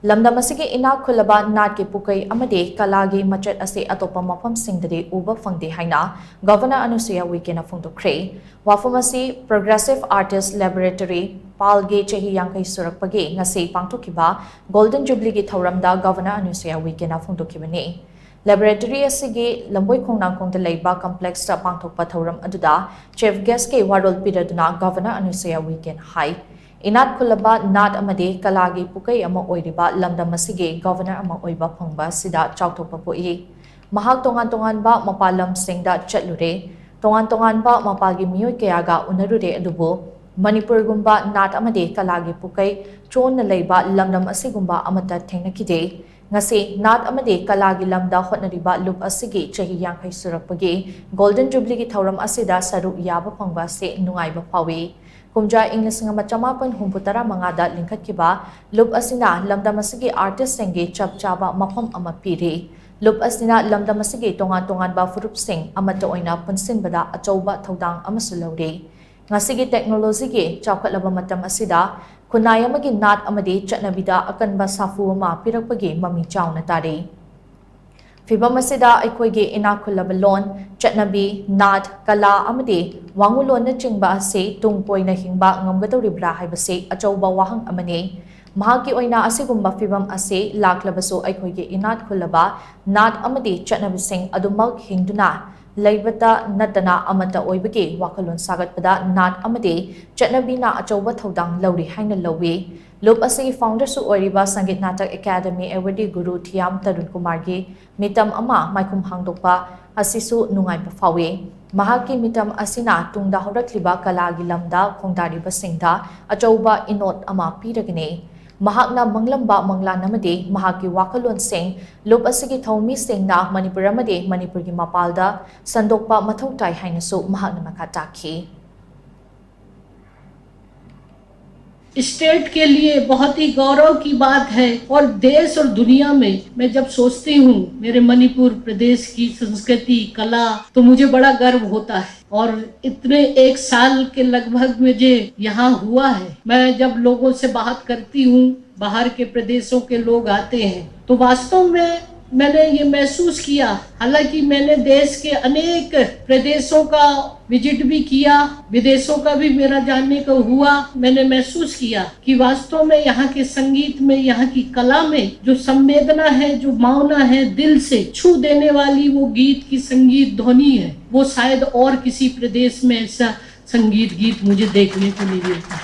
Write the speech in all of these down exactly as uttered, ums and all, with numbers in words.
ꯂꯝꯗꯝ ꯑꯁꯤꯒꯤ ꯏꯅꯥꯛ ꯈꯨꯜꯂꯕ ꯅꯥꯠꯀꯤ ꯄꯨꯀꯩ ꯑꯃꯗꯤ ꯀꯂꯥꯒꯤ ꯃꯆꯠ ꯑꯁꯤ ꯑꯇꯣꯞꯄ ꯃꯐꯝꯁꯤꯡꯗꯗꯤ ꯎꯕ ꯐꯪꯗꯦ ꯍꯥꯏꯅ ꯒꯚꯔꯅꯔ ꯑꯅꯨꯁꯨꯌꯥ ꯎꯏꯀꯦꯅ ꯐꯣꯡꯗꯣꯛꯈ꯭ꯔꯦ꯫ ꯋꯥꯐꯝ ꯑꯁꯤ Progressive Artist Laboratory, ꯄꯥꯜꯒꯤ ꯆꯍꯤ ꯌꯥꯡꯈꯩ ꯁꯨꯔꯛꯄꯒꯤ ꯉꯁꯤ ꯄꯥꯡꯊꯣꯛꯈꯤꯕ ꯒꯣꯜꯗꯟ ꯖꯨꯕꯤꯂꯤꯒꯤ ꯊꯧꯔꯝꯗ ꯒꯚꯔꯅꯔ ꯑꯅꯨꯁꯨꯌꯥ ꯎꯏꯀꯦꯅ ꯐꯣꯡꯗꯣꯛꯈꯤꯕꯅꯤ꯫ ꯂꯦꯕꯣꯔꯦꯇꯔꯤ ꯑꯁꯤꯒꯤ ꯂꯝꯕꯣꯏ ꯈꯣꯡꯅꯥꯡꯈꯣꯡꯗ ꯂꯩꯕ ꯀꯝꯄ꯭ꯂꯦꯛꯁꯇ ꯄꯥꯡꯊꯣꯛꯄ ꯊꯧꯔꯝ ꯑꯗꯨꯗ ꯆꯤꯐ ꯒꯦꯁꯀꯤ ꯋꯥꯔꯣꯜ ꯄꯤꯔꯗꯨꯅ ꯒꯚꯔꯅꯔ ꯑꯅꯨꯁꯨꯌꯥ ꯎꯏꯀꯦꯅ ꯍꯥꯏ, ꯏꯅꯥꯠ ꯈꯨꯜꯂꯕ ꯅꯥꯠ ꯑꯃꯗꯤ ꯀꯂꯥꯒꯤ ꯄꯨꯀꯩ ꯑꯃ ꯑꯣꯏꯔꯤꯕ ꯂꯝꯗꯝ ꯑꯁꯤꯒꯤ ꯒꯚꯔꯅꯔ ꯑꯃ ꯑꯣꯏꯕ ꯐꯪꯕ ꯑꯁꯤꯗ ꯆꯥꯎꯊꯣꯛꯄ ꯄꯣꯛꯏ꯫ ꯃꯍꯥꯛ ꯇꯣꯉꯥꯟ ꯇꯣꯉꯥꯟꯕ ꯃꯄꯥꯟ ꯂꯝꯁꯤꯡꯗ ꯆꯠꯂꯨꯔꯦ, ꯇꯣꯉꯥꯟ ꯇꯣꯉꯥꯟꯕ ꯃꯄꯥꯜꯒꯤ ꯃꯤꯑꯣꯏ ꯀꯌꯥꯒ ꯎꯅꯔꯨꯔꯦ, ꯑꯗꯨꯕꯨ ꯃꯅꯤꯄꯨꯔꯒꯨꯝꯕ ꯅꯥꯠ ꯑꯃꯗꯤ ꯀꯂꯥꯒꯤ ꯄꯨꯀꯩ ꯆꯣꯟꯅ ꯂꯩꯕ ꯂꯝꯗꯝ ꯑꯁꯤꯒꯨꯝꯕ ꯑꯃꯠꯇ ꯊꯦꯡꯅꯈꯤꯗꯦ꯫ ꯉꯁꯤ ꯅꯥꯠ ꯑꯃꯗꯤ ꯀꯂꯥꯒꯤ ꯂꯝꯗ ꯍꯣꯠꯅꯔꯤꯕ ꯂꯨꯞ ꯑꯁꯤꯒꯤ ꯆꯍꯤ ꯌꯥꯡꯈꯩ ꯁꯨꯔꯛꯄꯒꯤ ꯒꯣꯜꯗꯟ ꯖꯨꯕꯤꯂꯤꯒꯤ ꯊꯧꯔꯝ ꯑꯁꯤꯗ ꯁꯔꯨꯛ ꯌꯥꯕ ꯐꯪꯕ ꯑꯁꯤ ꯅꯨꯡꯉꯥꯏꯕ ꯐꯥꯎꯏ꯫ ꯀꯨꯝꯖꯥ ꯏꯪ ꯂꯤꯁꯤꯡ ꯑꯃ ꯆꯃꯥꯄꯟ ꯍꯨꯝꯐꯨ ꯇꯔꯥ ꯃꯉꯥꯗ ꯂꯤꯡꯈꯠꯈꯤꯕ ꯂꯨꯞ ꯑꯁꯤꯅ ꯂꯝꯗꯝ ꯑꯁꯤꯒꯤ ꯑꯥꯔꯇꯤꯁꯁꯤꯡꯒꯤ ꯆꯞ ꯆꯥꯕ ꯃꯐꯝ ꯑꯃ ꯄꯤꯔꯤ꯫ ꯂꯨꯞ ꯑꯁꯤꯅ ꯂꯝꯗꯝ ꯑꯁꯤꯒꯤ ꯇꯣꯉꯥꯟ ꯇꯣꯉꯥꯟꯕ ꯐꯨꯔꯨꯞꯁꯤꯡ ꯑꯃꯠꯇ ꯑꯣꯏꯅ ꯄꯨꯟꯁꯤꯟꯕꯗ ꯑꯆꯧꯕ ꯊꯧꯗꯥꯡ ꯑꯃꯁꯨ ꯂꯧꯔꯤ꯫ ꯉꯁꯤꯒꯤ ꯇꯦꯛꯅꯣꯂꯣꯖꯤꯒꯤ ꯆꯥꯎꯈꯠꯂꯕ ꯃꯇꯝ ꯑꯁꯤꯗ ꯈꯨꯟꯅꯥꯏ ꯑꯃꯒꯤ ꯅꯥꯠ ꯑꯃꯗꯤ ꯆꯠꯅꯕꯤꯗ ꯑꯀꯟꯕ ꯁꯥꯐꯨ ꯑꯃ ꯄꯤꯔꯛꯄꯒꯤ ꯃꯃꯤ ꯆꯥꯎꯅ ꯇꯥꯔꯤ꯫ ꯐꯤꯚꯝ ꯑꯁꯤꯗ ꯑꯩꯈꯣꯏꯒꯤ ꯏꯅꯥꯛ ꯈꯨꯜꯂꯕ ꯂꯣꯟ, ꯆꯠꯅꯕꯤ, ꯅꯥꯠ, ꯀꯂꯥ ꯑꯃꯗꯤ ꯋꯥꯉꯨꯂꯣꯟꯅꯆꯤꯡꯕ ꯑꯁꯤ ꯇꯨꯡ ꯀꯣꯏꯅ ꯍꯤꯡꯕ ꯉꯝꯒꯗꯧꯔꯤꯕ꯭ꯔꯥ ꯍꯥꯏꯕꯁꯤ ꯑꯆꯧꯕ ꯋꯥꯍꯪ ꯑꯃꯅꯤ꯫ ꯃꯍꯥꯛꯀꯤ ꯑꯣꯏꯅ ꯑꯁꯤꯒꯨꯝꯕ ꯐꯤꯚꯝ ꯑꯁꯤ ꯂꯥꯛꯂꯕꯁꯨ ꯑꯩꯈꯣꯏꯒꯤ ꯏꯅꯥꯛ ꯈꯨꯜꯂꯕ ꯅꯥꯠ ꯑꯃꯗꯤ ꯆꯠꯅꯕꯤꯁꯤꯡ ꯑꯗꯨꯃꯛ ꯍꯤꯡꯗꯨꯅ ꯂꯩꯕꯇ ꯅꯠꯇꯅ ꯑꯃꯠꯇ ꯑꯣꯏꯕꯒꯤ ꯋꯥꯈꯜꯂꯣꯟ ꯁꯥꯒꯠꯄꯗ ꯅꯥꯠ ꯑꯃꯗꯤ ꯆꯠꯅꯕꯤꯅ ꯑꯆꯧꯕ ꯊꯧꯗꯥꯡ ꯂꯧꯔꯤ ꯍꯥꯏꯅ ꯂꯧꯏ꯫ ꯂꯨꯞ ꯑꯁꯤꯒꯤ ꯐꯥꯎꯟꯗꯔꯁꯨ ꯑꯣꯏꯔꯤꯕ ꯁꯪꯒꯤꯠ ꯅꯥꯇꯛ ꯑꯦꯀꯥꯗꯃꯤ ꯑꯦꯋꯥꯔꯗꯤ ꯒꯨꯔꯨ ꯊꯤꯌꯥꯝ ꯇꯔꯨꯟ ꯀꯨꯃꯥꯔꯒꯤ ꯃꯤꯇꯝ ꯑꯃ ꯃꯥꯏꯈꯨꯝ ꯍꯥꯡꯗꯣꯛꯄ ꯑꯁꯤꯁꯨ ꯅꯨꯡꯉꯥꯏꯕ ꯐꯥꯎꯏ꯫ ꯃꯍꯥꯛꯀꯤ ꯃꯤꯇꯝ ꯑꯁꯤꯅ ꯇꯨꯡꯗ ꯍꯧꯔꯛꯂꯤꯕ ꯀꯂꯥꯒꯤ ꯂꯝꯗ ꯈꯣꯡꯗꯥꯔꯤꯕꯁꯤꯡꯗ ꯑꯆꯧꯕ ꯏꯅꯣꯠ ꯑꯃ ꯄꯤꯔꯒꯅꯤ꯫ ꯃꯍꯥꯛꯅ ꯃꯪꯂꯝꯕ ꯃꯪꯂꯥꯟ ꯑꯃꯗꯤ ꯃꯍꯥꯛꯀꯤ ꯋꯥꯈꯜꯂꯣꯟꯁꯤꯡ ꯂꯨꯞ ꯑꯁꯤꯒꯤ ꯊꯧꯃꯤꯁꯤꯡꯅ ꯃꯅꯤꯄꯨꯔ ꯑꯃꯗꯤ ꯃꯅꯤꯄꯨꯔꯒꯤ ꯃꯄꯥꯜꯗ ꯁꯟꯗꯣꯛꯄ ꯃꯊꯧ ꯇꯥꯏ ꯍꯥꯏꯅꯁꯨ ꯃꯍꯥꯛꯅ ꯃꯈꯥ ꯇꯥꯈꯤ꯫ स्टेट के लिए बहुत ही गौरव की बात है और देश और दुनिया में मैं जब सोचती हूँ मेरे मणिपुर प्रदेश की संस्कृति, कला, तो मुझे बड़ा गर्व होता है। और इतने एक साल के लगभग मुझे यहाँ हुआ है, मैं जब लोगों से बात करती हूँ बाहर के प्रदेशों के लोग आते हैं, तो वास्तव में मैंने ये महसूस किया, हालांकि मैंने देश के अनेक प्रदेशों का विजिट भी किया, विदेशों का भी मेरा जानने का हुआ, मैंने महसूस किया कि वास्तव में यहाँ के संगीत में, यहाँ की कला में जो संवेदना है, जो भावना है, दिल से छू देने वाली वो गीत की संगीत ध्वनि है, वो शायद और किसी प्रदेश में ऐसा संगीत गीत मुझे देखने को नहीं मिलता।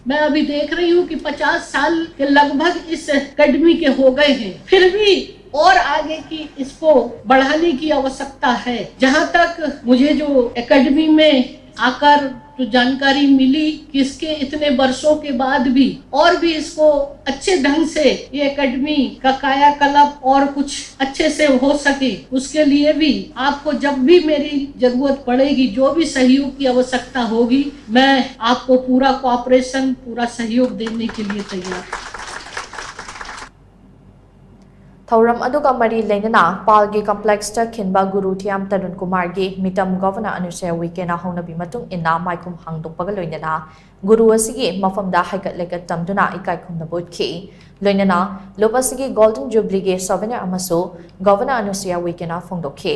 मैं अभी देख रही हूँ कि पचास साल के लगभग इस एकेडमी के हो गए हैं, फिर भी और आगे की इसको बढ़ाने की आवश्यकता है। जहाँ तक मुझे जो एकेडमी में आकर जो जानकारी मिली कि इसके इतने वर्षों के बाद भी और भी इसको अच्छे ढंग से ये एकेडमी का कायाकल्प और कुछ अच्छे से हो सके, उसके लिए भी आपको जब भी मेरी जरूरत पड़ेगी, जो भी सहयोग की आवश्यकता होगी, मैं आपको पूरा कोऑपरेशन, पूरा सहयोग देने के लिए तैयार हूँ। ꯊꯧꯔꯝ ꯑꯗꯨꯒ ꯃꯔꯤ ꯂꯩꯅꯅ ꯄꯥꯜꯒꯤ ꯀꯝꯄ꯭ꯂꯦꯛꯁꯇ ꯈꯤꯟꯕ ꯒꯨꯔꯨ ꯊꯤꯌꯥꯝ ꯇꯔꯨꯟ ꯀꯨꯃꯥꯔꯒꯤ ꯃꯤꯇꯝ ꯒꯚꯔꯅꯔ ꯑꯅꯨꯁꯨꯌꯥ ꯎꯏꯀꯦꯅ ꯍꯧꯅꯕꯤ ꯃꯇꯨꯡ ꯏꯟꯅ ꯃꯥꯏꯈꯨꯝ ꯍꯥꯡꯗꯣꯛꯄꯒ ꯂꯣꯏꯅꯅ ꯒꯨꯔꯨ ꯑꯁꯤꯒꯤ ꯃꯐꯝꯗ ꯍꯩꯀꯠ ꯂꯩꯀꯠ ꯇꯝꯗꯨꯅ ꯏꯀꯥꯏ ꯈꯨꯝꯅꯕ ꯎꯠꯈꯤ꯫ ꯂꯣꯏꯅꯅ ꯂꯨꯞ ꯑꯁꯤꯒꯤ ꯒꯣꯜꯗꯟ ꯖꯨꯕ꯭ꯂꯤꯒꯤ ꯁꯣꯚꯦꯅꯤꯌꯔ ꯑꯃꯁꯨ ꯒꯚꯔꯅꯔ ꯑꯅꯨꯁꯨꯌꯥ ꯎꯏꯀꯦꯅ ꯐꯣꯡꯗꯣꯛꯈꯤ꯫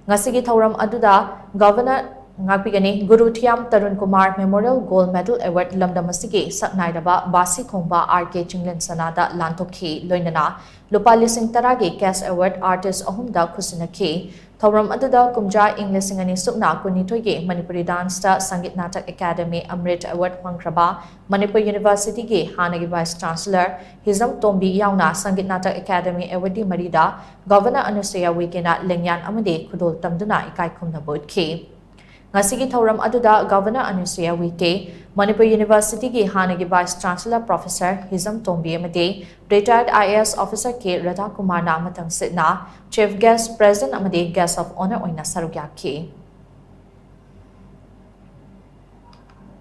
ꯉꯁꯤꯒꯤ ꯊꯧꯔꯝ ꯑꯗꯨꯗ ꯒꯚꯔꯅꯔ ꯉꯥꯛꯄꯤꯒꯅꯤ꯫ Guru Thiyam Tarun Kumar memorial gold medal award ꯂꯝꯗꯝ ꯑꯁꯤꯒꯤ ꯁꯛꯅꯥꯏꯔꯕ ꯕꯥꯁꯤ ꯈꯣꯡꯕ ꯑꯥꯔ ꯀꯦ ꯆꯤꯡꯂꯦꯟꯁꯅꯥꯗ ꯂꯥꯟꯊꯣꯛꯈꯤ꯫ ꯂꯣꯏꯅꯅ ꯂꯨꯄꯥ ꯂꯤꯁꯤꯡ ꯇꯔꯥꯒꯤ ꯀꯦꯁ ꯑꯦꯋꯥꯔꯗ ꯑꯥꯔꯇꯤꯁ ꯑꯍꯨꯝꯗ ꯈꯨꯠꯁꯤꯟꯅꯈꯤ꯫ ꯊꯧꯔꯝ ꯑꯗꯨꯗ ꯀꯨꯝꯖꯥ ꯏꯪ ꯂꯤꯁꯤꯡ ꯑꯅꯤ ꯁꯨꯞꯅ ꯀꯨꯟꯅꯤꯊꯣꯏꯒꯤ ꯃꯅꯤꯄꯨꯔꯤ ꯗꯥꯟꯁꯇ ꯁꯪꯒꯤꯠ ꯅꯥꯇꯛ ꯑꯦꯀꯥꯗꯃꯤ ꯑꯃ꯭ꯔꯤꯠ ꯑꯦꯋꯥꯔꯗ ꯐꯪꯈ꯭ꯔꯕ ꯃꯅꯤꯄꯨꯔ ꯌꯨꯅꯤꯚꯔꯁꯤꯇꯤꯒꯤ ꯍꯥꯟꯅꯒꯤ ꯚꯥꯏꯁ ꯆꯥꯟꯁꯦꯂꯔ ꯍꯤꯖꯝ ꯇꯣꯝꯕꯤ ꯌꯥꯎꯅ ꯁꯪꯒꯤꯠ ꯅꯥꯇꯛ ꯑꯦꯀꯥꯗꯃꯤ ꯑꯦꯋꯥꯔꯗꯤ ꯃꯔꯤꯗ ꯒꯚꯔꯅꯔ ꯑꯅꯨꯁꯨꯌꯥ ꯎꯏꯀꯦꯅ ꯂꯦꯡꯌꯥꯟ ꯑꯃꯗꯤ ꯈꯨꯗꯣꯜ ꯇꯝꯗꯨꯅ ꯏꯀꯥꯏ ꯈꯨꯝꯅꯕ ꯎꯠꯈꯤ꯫ ꯉꯁꯤꯒꯤ ꯊꯧꯔꯝ ꯑꯗꯨꯗ ꯒꯚꯔꯅꯔ ꯑꯅꯨꯁꯨꯌꯥ ꯎꯏꯀꯦ, ꯃꯅꯤꯄꯨꯔ ꯌꯨꯅꯤꯚꯔꯁꯤꯇꯤꯒꯤ ꯍꯥꯟꯅꯒꯤ vice chancellor professor Hijam Tombi ꯑꯃꯗꯤ retired I A S officer K ꯔꯥꯙꯥꯀꯨꯃꯥꯔꯅ ꯃꯊꯪꯁꯤꯠꯅ ꯆꯤꯐ ꯒꯦꯁ, ꯄ꯭ꯔꯦꯁꯤꯗꯦꯟꯠ ꯑꯃꯗꯤ ꯒꯦꯁ ꯑꯣꯐ ꯑꯣꯅꯔ ꯑꯣꯏꯅ ꯁꯔꯨꯛ ꯌꯥꯈꯤ꯫